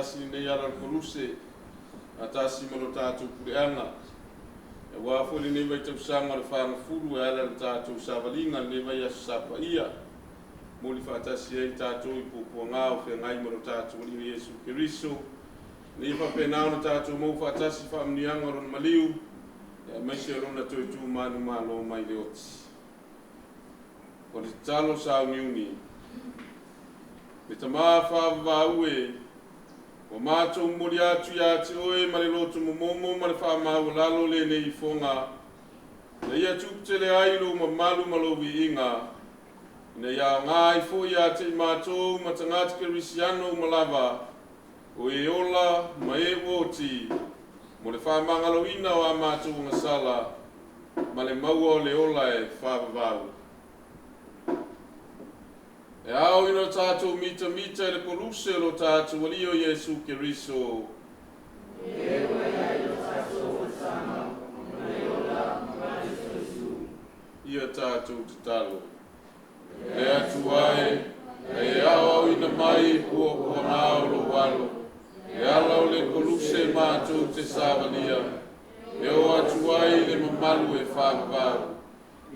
faatasi lenei ala o le Koluse, faatasi ma lo tatou puleaga. Aua foi lenei vaitausaga o le fagafulu e ala i le tatou savaliga i lenei vaiaso Sa Paia, momoli faatasi ai tatou i puapuaga o feagai ma lo tatou Alii Iesu Keriso, ina ia faapena ona tatou maua faatasi faamanuiaga o Lona maliu, aemaise o Lona toe tu manumalo mai le oti. O le tatalo sauniuni, le Tama faavavau e, ua matou momoli atu ia te oe ma le loto momomo ma le faamaualalo lenei ifoga, ina ia tupu tele ai lou mamalu ma lou viiga, ina ia aoga ai foi ia te i matou ma tagata kerisiano uma lava, o e ola ma e ua oti, mo le faamagaloina o a matou agasala, ma le maua o le ola e faavavau. E ao ina tatou mitamita i le koluse o lo tatou Alii o Iesu Keriso. E ua i ai lo tatou olataga, ma le ola ma le soifua. Ia tatou tatalo. Le Atua e, na e aoaoina mai i puapuaga o lou alo, e ala o le koluse matou te savalia, e o atu ai le mamalu e faavavau.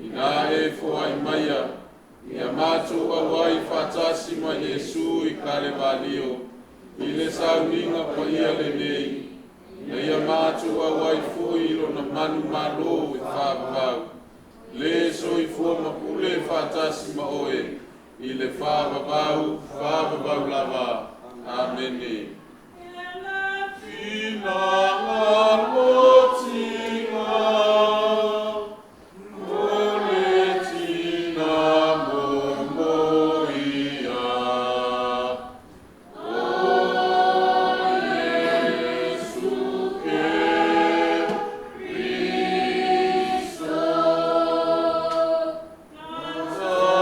Ina e foai maia, ia matou auai faatasi ma Iesu i Kalevalio, i le sauniga paia lenei, ina ia matou auai foi i lona manumalo e faavavau. Le soifua ma pule faatasi ma oe, i le faavavau, faavavau lava. Amene. Finagalo o le tina momoia, o Iesu Keriso. Na tina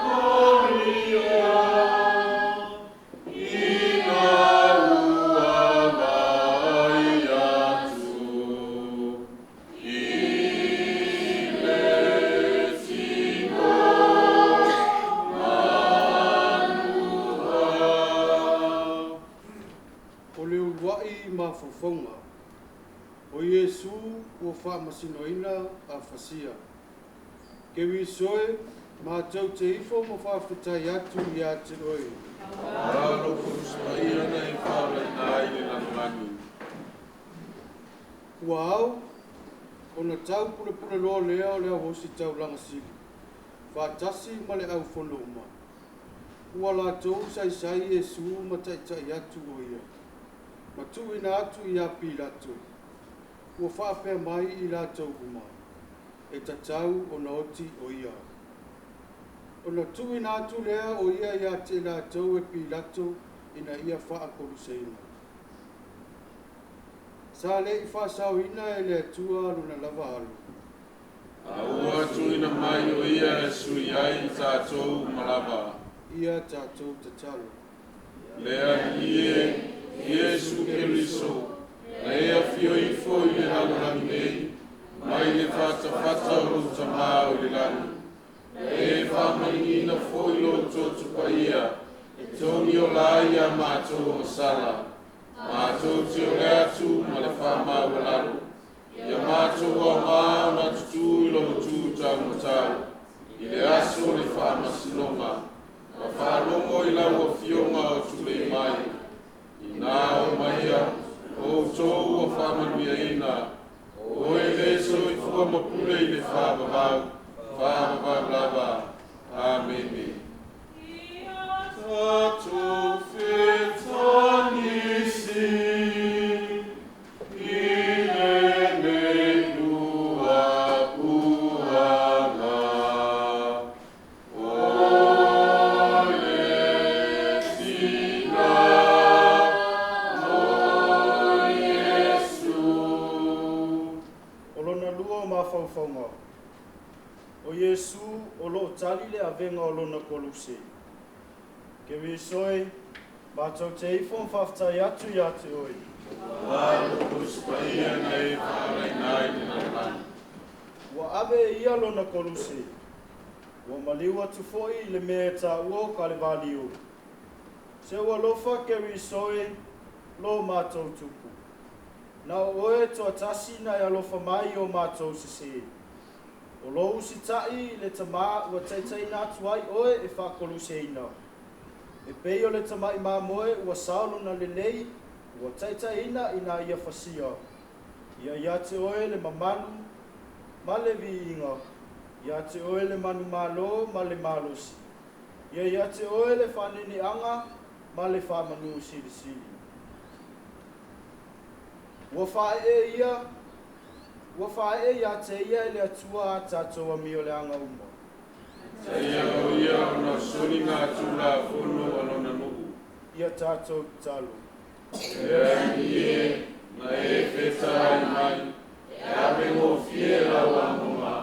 Maria, ina ua vaai atu i le tino manu'a. O le uluai mafaufauga, o Iesu ua faamasinoina afasia. Keriso e, matou te ifo ma faafetai atu ia te oe. Aua lou Koluse paia na e faaolaina ai le lalolagi. Ua ao, ona tau pulepuleloa lea o le au ositaulaga sili, faatasi ma le aufono uma. Ua latou saisai Iesu ma taitai atu o ia, ma tuuina atu ia Pilato, ua faapea mai i latou uma, e tatau ona oti o ia. Ona tuuina atu lea o ia ia te latou e Pilato ina ia faakoluseina. Sa le i faasaoina e le Atua lona lava alo. A ua tuuina mai o ia e sui ai i tatou uma lava. Ia tatou tatalo. Le Alii e, Iesu Keriso, na e afio ifo i le lalolagi nei, mai le fatafata o lou Tamā o i le lagi. Na e faamaliniina foi lou toto paia, e togi ola ai a matou agasala. Matou te ole atu ma le faamaualalo. Ia matou aoga ona tutū i lou tu taumatau, i le aso o le faamasinoga, ma faalogo i lau afioga o tulei mai. Ina o maia, o outou ua faamanuiaina, o oe le soifua ma pule i le faavavau, faavavau lava. Amene. Tatou fetanisi i lenei puapuaga o le tina o Iesu. O lona lua o mafaufauga, o Iesu o loo tali le avega o lona koluse. Keriso e, matou te ifo ma faafetai atu ia te oe. Aua lou Koluse paia na e faaolaina ai le lalolagi. Ua ave e ia lona koluse, ua maliu atu foi i le mea e taua o Kalevalio. Se ua alofa Keriso e, lo matou Tupu. Na o oe e toatasi na e alofa mai i o matou sesē. O lou usitaʻi i le Tamā ua taitaiina atu ai oe e faakoluseina. E pei o le tamaʻi mamoe ua sao lona lelei ua taitaiina ina ia fasia. Ia ia te oe le mamalu ma le viiga, ia te oe le manumalo ma le malosi, ia ia te oe le faaneneaga ma le faamanu silisili. Ua faaee ia, ua faaee ia te ia e le Atua a tatou amioleaga uma. Taia o ia ona o soligatulafono a lona nuu. Ia tatou tatalo. Le Alii e, na e fetaai mai, e avegofie lau amoga,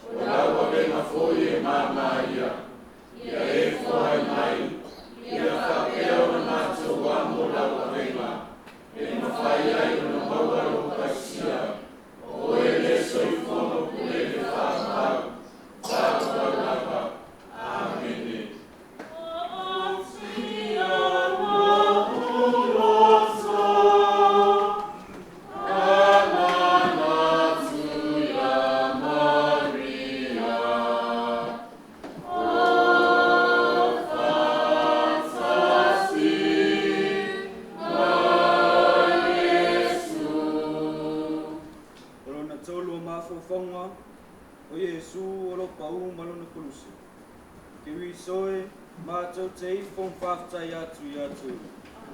o lau avega foi e māmā ia. Ia e foai mai, ia faapea ona matou amo lau avega, e mafai ai ona maua lou paisia. O oe le soifua ma pule i le faavavau, faavavau lava. Amene. O lona tolu o mafaufauga, o Iesu o lo o paū ma lona koluse. Keriso e, matou te ifo ma faafetai atu ia te oe.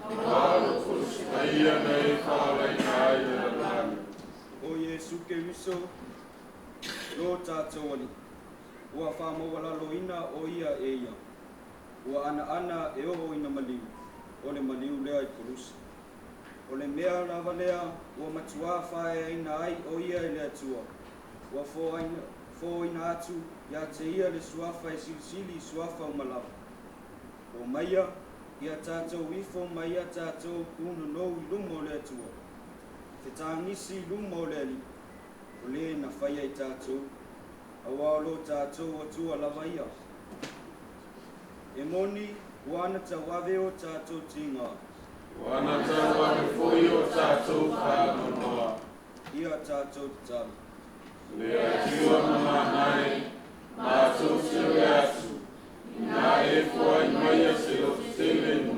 Aua lou Koluse Paia na e faaolaina ai le lalolagi. O Iesu Keriso, lo tatou Alii, ua faamaualaloina o ia e ia, ua anaana e oo ina maliu, o le maliu lea i koluse. O le mea lava lea ua matuā faaeaina ai o ia e le Atua, ua fōina atu ia te ia le suafa e silisili i suafa uma lava. Omaia, ia tatou ifo ma ia tatou pūnonou i luma o le Atua, fetagisi i luma o le Alii, o le na faia i tatou, auā o lo tatou Atua lava ia. E moni, ua ana tauave o tatou tigā. Ua ana tauave foi o tatou faanoanoa. Ia tatou tatalo. Le Atua mamana e, matou te oi atu, ina e foai maia se lototele mo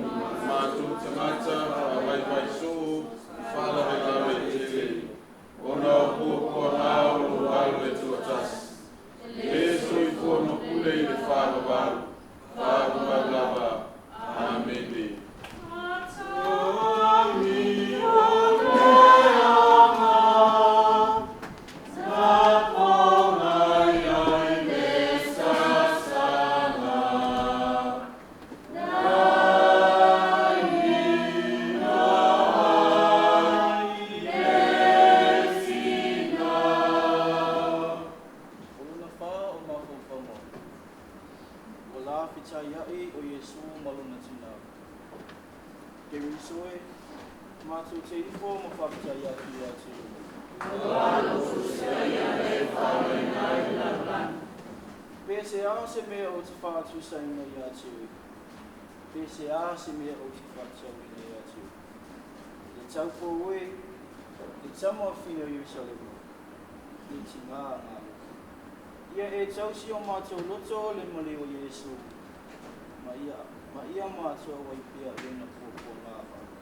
matou tagata faavaivai soo i faalavelave e tele, ona o puapuaga o lou Alo e toatasi, le soifua ma pule i le faavavau, faavavau lava. Amene. O lona fā o mafaufauga, ua la fetaiaʻi o Iesu ma lona tinā. Keriso e, matou te ifo ma faafetai atu ia te oe. Pe se a se mea ou te faatusaina ia te oe, pe se a se mea ou te faatatauina ia te oe. Le taupou e, le tama afine o Ierusalema, le tigā galo. Ia e tausi o matou loto le male o Iesu, ma ia, ma ia matou auai pea i ona puapuaga faalofa.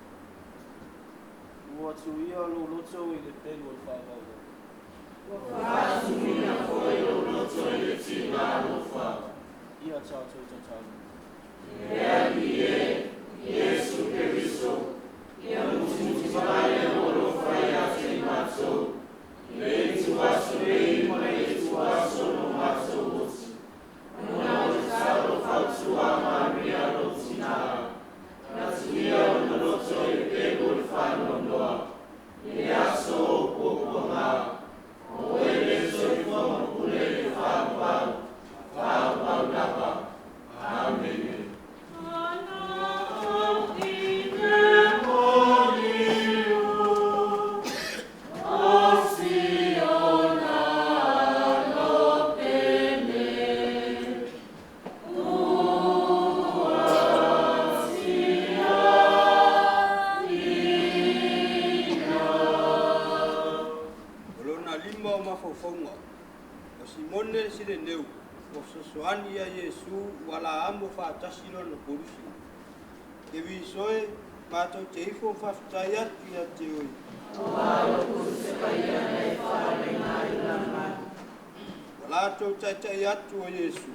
Ua tuia lou loto i le pelu o le faavauvau. Ua faatuina foi lou loto i le tiga alofa. Ia tatou tatalo. Le Alii e, Iesu Keriso, ia mutimuti mai lou alofa ia te i matou, i le ituaso nei ma le ituaso o lo matou oti. Ona o le tatalo fautua a Maria lou tinā, na tuia lona loto i le pelu o le faanoanoa, i le aso o ou puapuaga, o oe le soifua ma pule i le faavavau, faavavau lava. Amene. mafaufauga. O Simone le Sireneu, ua fesoasoani ia Iesu ua la amo faatasi lona koluse. Keriso e, matou te ifo ma faafetai atu ia te oe. Ua latou taitai atu o Iesu,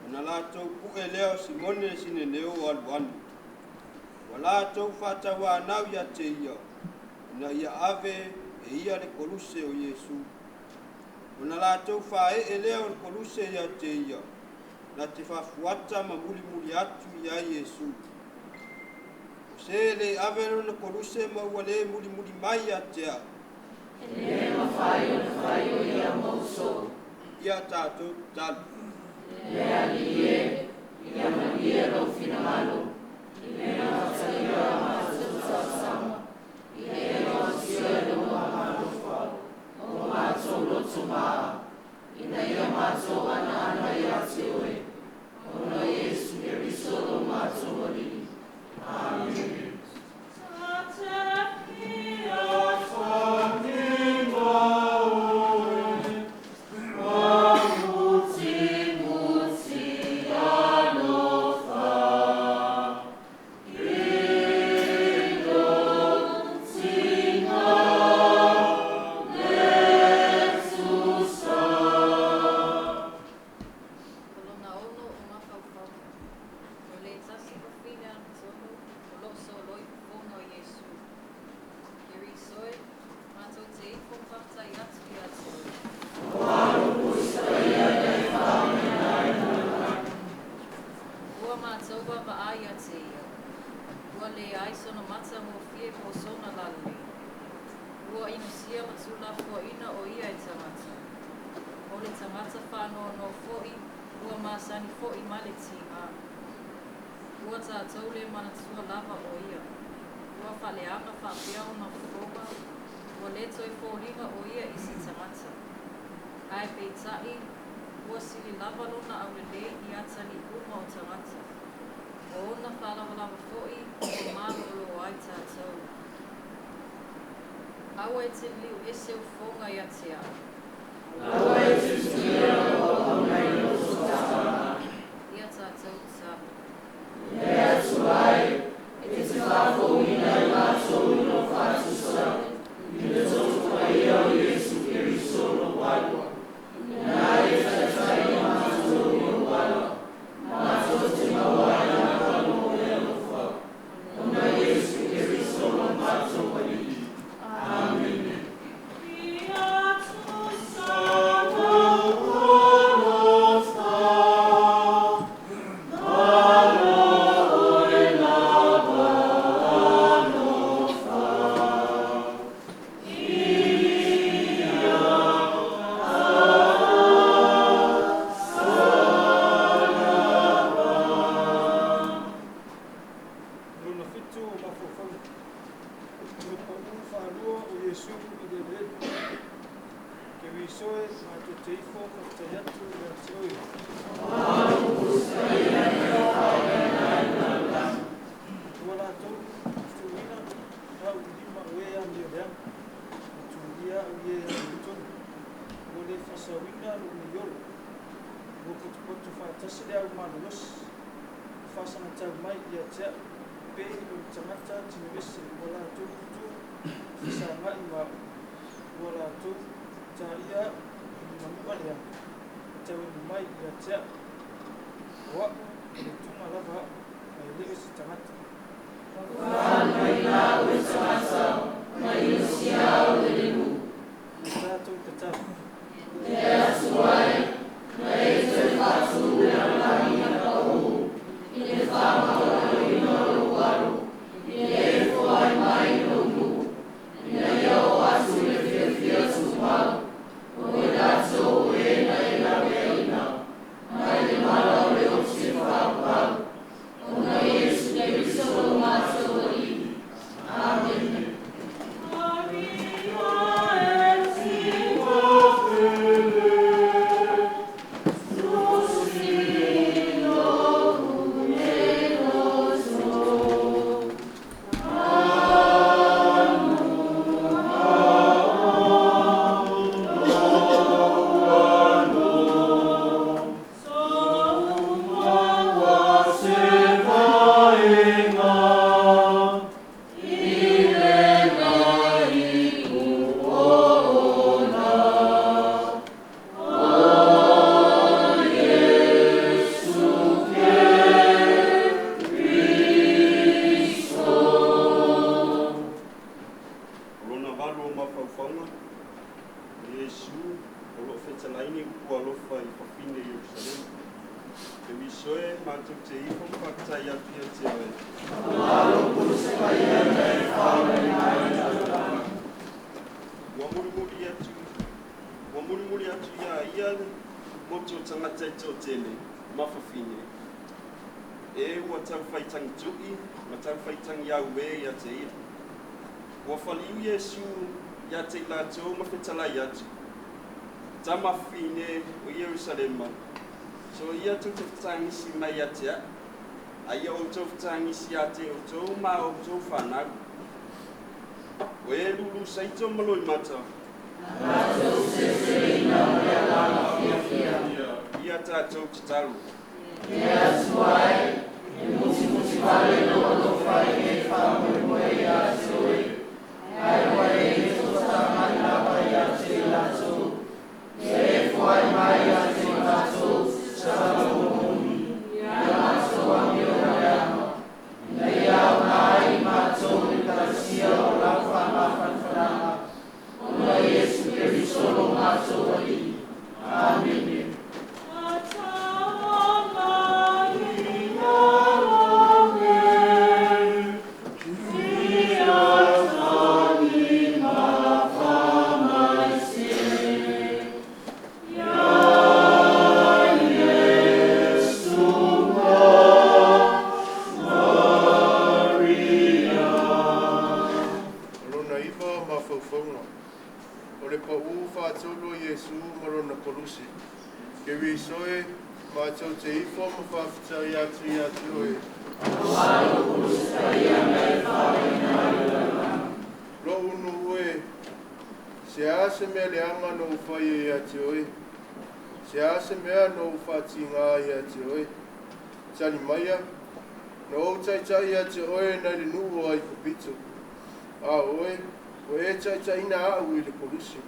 ona latou pu'e lea o Simone le Sineneo o alualu. Ua latou faatauanau ia te ia, ina ia ave e ia le koluse o Iesu. Ona latou faaee lea o le koluse ia te ia, na te faafuata ma mulimuli atu ia Iesu. O se le ave lona koluse ma ua le mulimuli mai ia te au. Ia tatou tatalo. O lona ono o mafaufauga. O le tasi fafine agatonu o loo soloi fofoga o Iesu. Keriso e, matou te ifo ma faafetai atu ia te oe. Ua matou vaavaai ia te ia. Ua leai sona matagofie po o sona lalelei. Ua inusia ma tuulafoaina o ia e tagata. O le tagata faanoanoa foi, ua masani foi ma le tiga. Ua tatou le manatua lava o ia. Ua faaleaga faapea ona fofoga, ua le toe foliga o ia i se tagata. Ae peitai, ua sili lava lona aulelei i atalii uma o tagata. O ona faalavalava foi, ua malolo ai tatou. Aua e te liliu ese ou fofoga ia te au. Ia tatou tatalo. Lona fitu o mafaufauga. O le paū faalua o Iesu i le eleele. Keriso e, matou te ifo ma faafetai atu ia te oe. Ua latou tuuina au i lima o e amioleaga, ma tuulia au i e amiotonu. Ua le faasaoina lou maiolo. Ua potopoto faatasi le au malolosi. Ua faasagatau mai ia te au, pei o le tagata tinuese. Ua latou tutu fesagai ma au. Ua latou taia au i ni manu'a leaga, e tauemu mai ia te au. O au, o le tuma lava au, ae le o se tagata. Ia tatou tatalo. valu o mafaufauga, o Iesu o loo fetalaini upu alofa i fafine Ierusalema. Keriso e, matou te ifo ma faafetai atu ia te oe. Ua mulimuli atu, ua mulimuli atu ia ia le motu o tagata e toatele ma fafine. E ua taufaitagitu'i ma taufaitagiauē ia te ia. Ua faliu Iesu ia te i latou ma fetalai atu. Tama fafine o Ierusalema, so ia tou te fetagisi mai ia te aʻu, a ia outou fetagisi ia te outou ma outou fanau. O e lulu saito ma loimata, ia tatou tatalo. E Atua e, e mutimutī vale lou alofa i e faamoemoe ia te oe, ae ua e fetototagai lava ia te i latou. Ia e foai mai ia te i matou se avanoa moni, i a matou amio leaga, ina ia aoga ai i matou le Ekalesia o lau faamafanafanaga, ona o Iesu Keriso lo matou Alii. Amene. O lona iva o mafaufauga, o le paʻū faatolu o Iesu ma lona koluse. Keriso e, matou te ifo ma faafetai atu ia te oe. Loʻu nuu e, se a se mea leaga na ou faia ia te oe, se a se mea na ou faatigā ia te oe. Tali maia, na ou taitaʻi ia te oe nai le nuu o Aikupito. A oe, ua e taitaʻina aʻu i le koluse.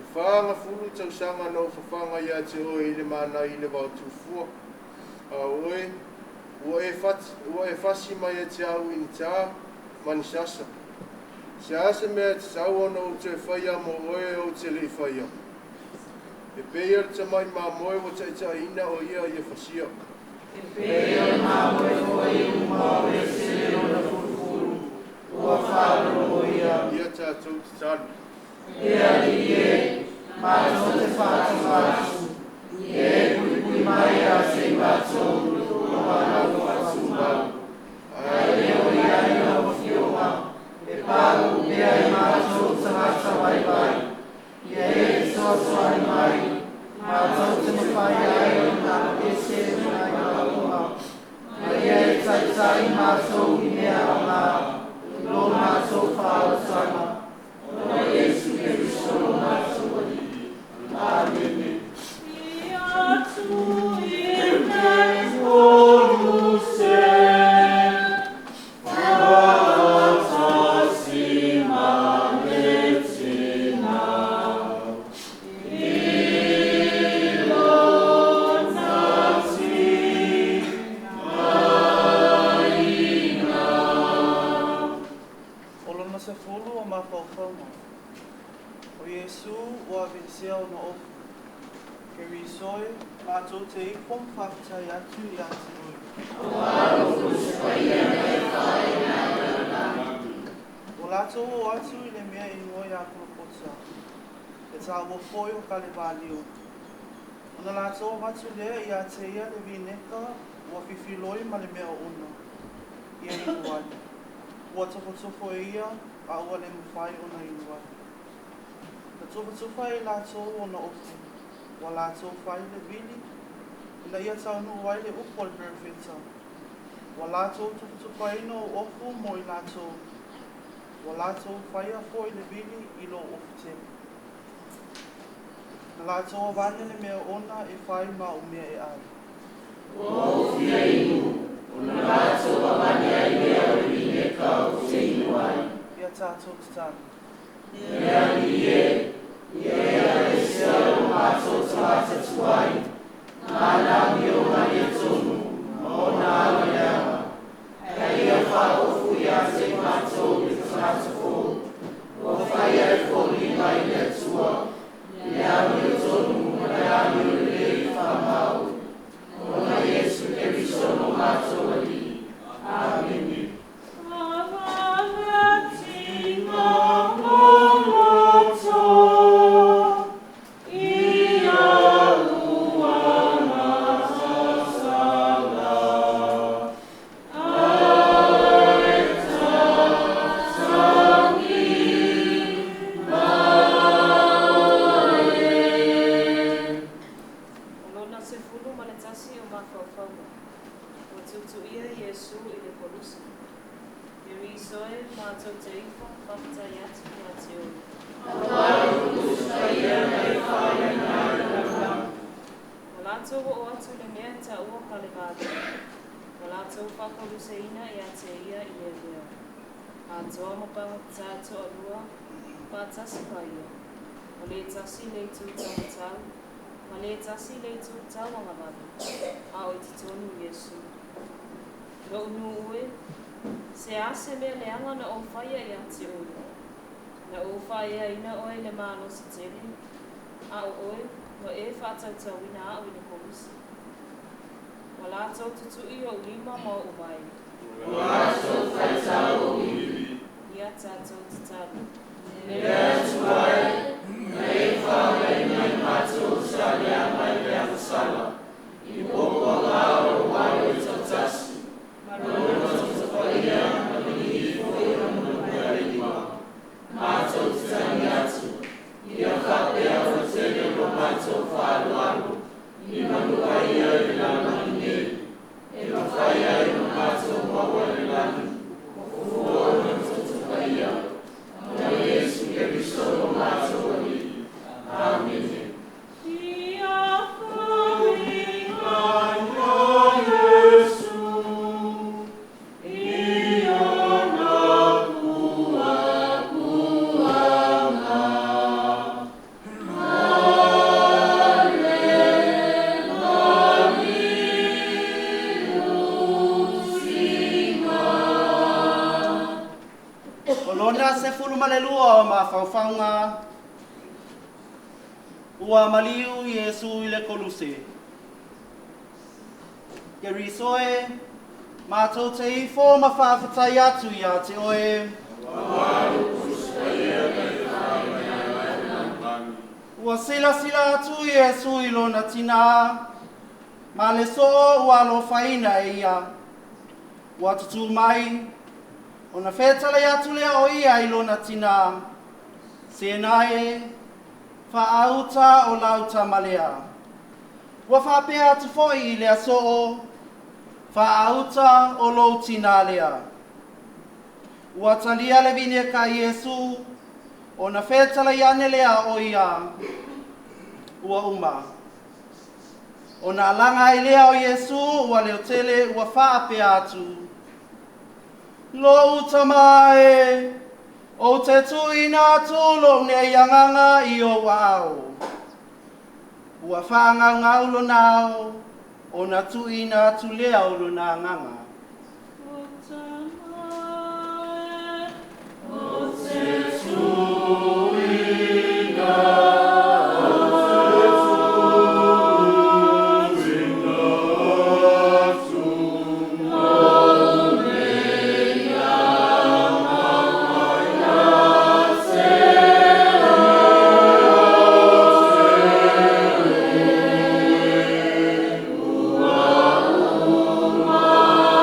E 40 tausaga na ou fafaga ia te oe i le manai i le vaotufua. A oe, ua e fasi mai ia te aʻu i ni tā ma ni sasa. Se a se mea e tatau ona ou toe faia mo oe ou te leʻi faia. E pei o le tamaʻi mamoe ua taʻitaʻiina o ia ia fasia. E pei o le mamoe foi uma o esele lona fulufulu, ua faalolo ia. Ia tatou tatalo. E Alii e, matou te faatofa atu, ia e puipui mai ia te i matou i lou alofa tumau. Ae le o i ai lau Afioga, e pauu pea i matou tagata vaivai. Ia e fesoasoani mai, matou te mafai ai ona ese mai manaoga. Ma ia e taitaʻi matou i mea aoga, i lo matou faaolataga. Ona o Iesu Keriso lo matou Alii. Amene. Ia tu in koluse, faatasi ma le Tina, i lona timaiga. O lona 10 o mafaufauga. O Iesu ua aveesea ona ofu. Keriso e, matou te ifo ma faafetai atu ia te oe. Ua latou oo atu i le mea e igoa ia Kolokota, e taua foi o Kalevalio. Ona latou avatu lea ia te ia le vineka ua fifiloi ma le mea oona, ia inu ai. Ua tufatufa e ia, a ua le mafai ona inu ai. Na tufatufa e i latou ona ofu, ua latou fai le vili, ina ia taunuu ai le upu a le perofeta. Ua latou tufatufaina ou ofu mo i latou, ua latou faia foi le vili i lou ofu tele. Na latou avane le mea oona e fai ma au mea e ai. Ua ou fia inu, ona latou avane ai lea o le vineka ou te inu ai. Ia tatou tatalo. E Alii e, ia e aveesea lo matou tagata tuai, ma ana amioga le tonu, ma ona ala leaga. Ae ia faaofu ia te i matou le tagata fou, ua fai latou oo atu i le mea e taua o Kalevaliu, ua latou faakoluseina ia te ia i leoleo, atoa ma pagatā e toalua faatasi ma ia, o le tasi i le itu taumatau ma le tasi i le itu tauagavale, a o i totonu Iesu. Lou nuu e, se a se mea leaga na ou faia ia te oe? Na ou faaeaina oe i le malosi tele, a o oe ua e faatautauina au i le kolusi. Ua latou tutui ou lima ma ou vae. Ua latou faitau ou ivi. Ia tatou tatalo. Le Atua e, na e faalaina i matou sa leaga i le agasala, i puapuaga o lou Alo e toatasi, ma lona Toto Paia ma le Lii foi o lona Paealima, matou te tagi atu, ia faapea ua tele lo matou faaaloalo i manu paia i le lalolagi nei, e mafai ai ona matou maua le lagi, o fua o lona Toto Paia, ona o Iesu Keriso lo matou Alii. Amene. Ia faviga ia Iesu i ona puapuaga. O lona 12 o mafaufauga ua maliu Iesu i le koluse. Keriso e, matou te ifo ma faafetai atu ia te oe. Ua silasila atu Iesu i lona tinā, ma le soo ua alofaina e ia. Ua tutū mai, ona fetalai atu lea o ia i lona tinā, Sena e, faauta o lau tama lea. Ua faapea atu foi i lea soo, faauta o lou tinā lea. Ua talia le vineka e Iesu, ona fetalai ane lea o ia, ua uma. Ona alaga ai lea o Iesu ua leotele ua faapea atu, Lou Tama e, ou te tuuina atu lou nei agaga i ou aao. Ua faagaugau lona ao, ona tuuina atu lea o lona agaga. O Tama e, O te tuuina atu lou nei agaga ia te oe, ua uma.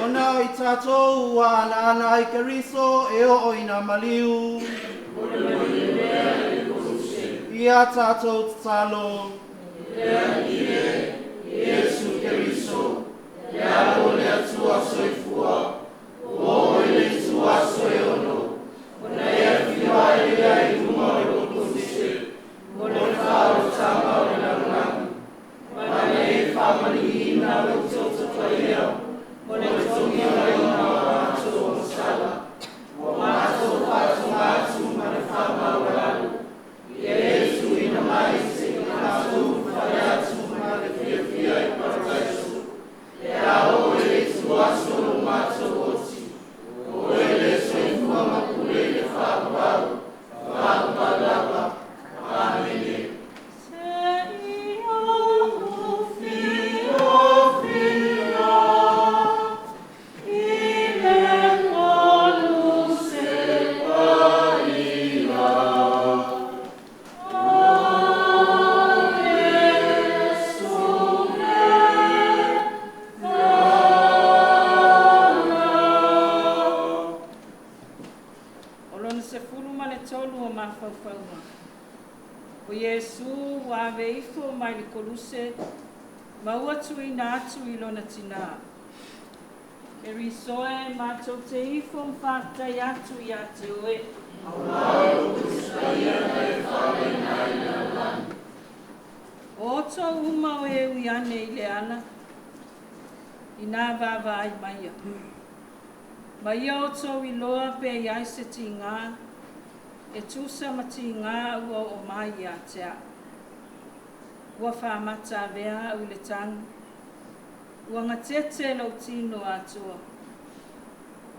Ona o i tātou ua ana ana ai Keriso e o o ina maliu. Ia tātou tatalo. Iesu Keriso, le alo o le Atua soifua, ua oo i le ituaso e ono, ona e afio ai lea i luga o le koluse, mo le faaolotaga o le lalolagi, ma le e faamaliina lou toto paia, mo le togiolaina o matou agasala, ua matou faatoga atu ma le faamaualalo, ia e tuuina mai seia matou ulufale atu ma le fiafia i Parataiso, pe a oo i le ituaso o lo matou oti. O oe le soifua ma pule i le faavavau, faavavau lava. Amene. Se ia ufiofia i le koluse paia. O Iesu me vala. O lona 13 o mafaufauga. O Iesu ua ave ifo mai le koluse ma ua tuuina atu i lona tinā. Keriso e matou te ifo ma faafetai atu ia te oe. O outou uma o e ui ane i le ala, ina vaavaai maia. Ma ia outou iloa pe i ai se tigā, e tusa ma tigā ua oo mai ia te a'u. Ua faamata avea a'u i le tagu, ua gatete lou tino atoa.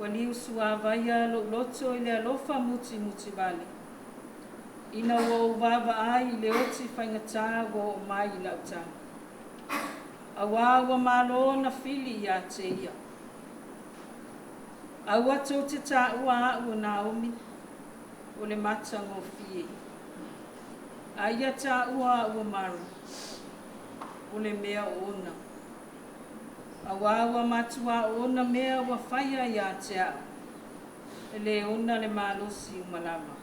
Ua liusuavaia lou loto i le alofa mutimuti vale. Ina ua ou vaavaai i le oti faigatā ua oo mai i lau taga. Auā ua mālō na fili ia te ia. Aua tou te taua a'u o Naomi, o le matagofie. A ia taua a'u o Mara, o le mea o ona. Auā ua matuā oona mea ua faia ia te a'u. E lē ona le malosi uma lava.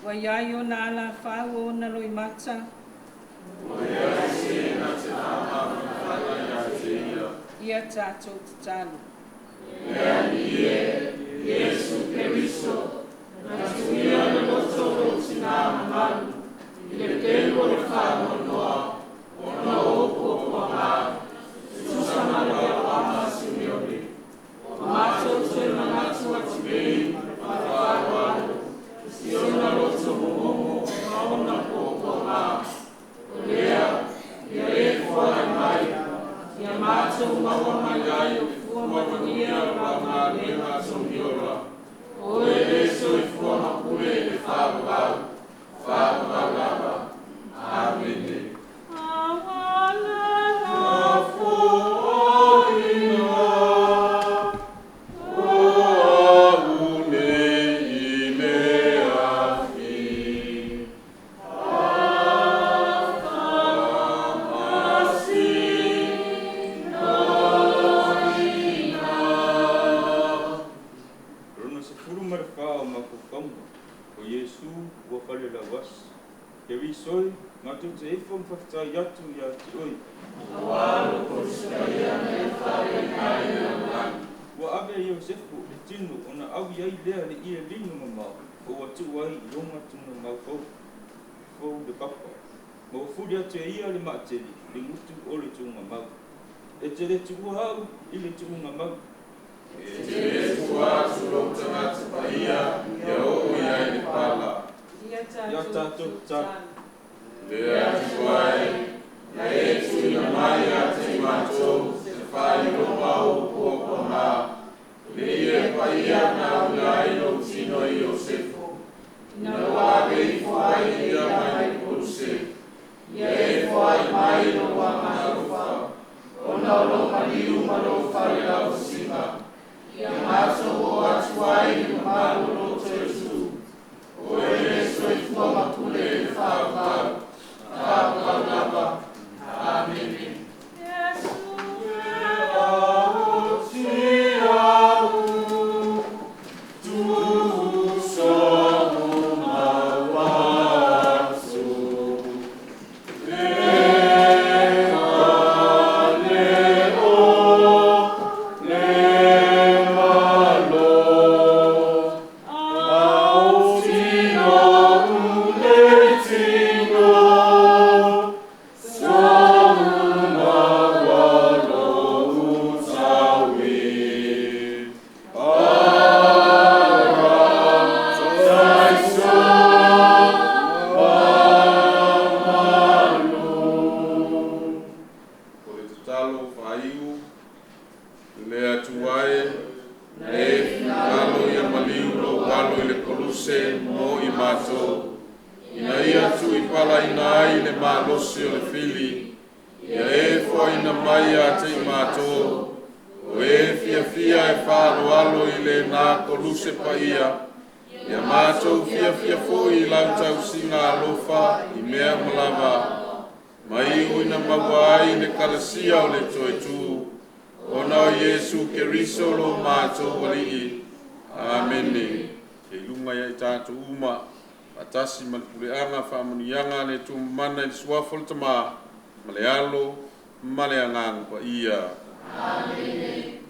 Ua iai ona alafau o ona loimata. Ua leai se na te faamafanafana ia te ia. Ia tatou tatalo. Le Alii e, Iesu Keriso, na tuia le loto o lou tinā mamalu, i le pelu o le faanoanoa, ona o ou puapuagā, e tusa ma le veloaga a Simeone. Ua matou toe manatu atu nei ma le faaaloalo, i ona loto momomo ma ona puapuagā. O lea, ia e foai mai, ia matou maua mai ai o fua manuia o lau galuega togiola. O oe le soifua ma pule i le faavavau, faavavau lava. Amene. Awala Afoaina o a'u nei i le afi. Lona 14 o mafaufauga. O Iesu ua falelauasi. Keriso e, matou te ifo ma faafetai atu ia te oe. Auā lou koluse paia na e faaleina ai le lalolagi. Ua ave e Iosefu le tino ona aui ai lea le ie lino mamao o ua tuu ai i lona tugamau fou fou le papa. Ma ua fuli atu e ia le maatele le gutu o le tugamau. E te le tuua a'u i le tuugamau. E te lē tuua atu lou tagata paia ia oo i ai le pala. Ia Ia tatou tatou tatalo. tatalo. Le Atua e, na e tuuina mai ia te i matou se faailoga o ou puapuagā, le ie paia na auina ai lou tino i Iosefo, ina ua ave ifo ai ia mai le koluse, ia e foai mai lou agaalofa, ona o lou maliu ma lou falelauasiga, ia matou oo atu ai i le mamalu o lou Toeolesu, o oe le soifua ma pule i le faavavau, faavavau lava. Amene. Iesu Faaiu, le Atua e, na e finagalo ia maliu lou alo i le koluse mo i matou, ina ia tuipalaina ai le malosi o le fili, ia e foaina mai ia te i matou, o e fiafia e faaaloalo i lena koluse paia, ia matou fiafia foi i lau tausiga alofa i mea uma lava, ma iu ina maua ai le kalasia o le toe tu, ona o Iesu Keriso lo matou Alii. Amene. Ia i luga ia i tatou uma, faatasi ma le puleaga faamanuiaga a le Atua Mamana i le suafa o le Tamā, ma le Alo, ma le Agaga Paia. Amene.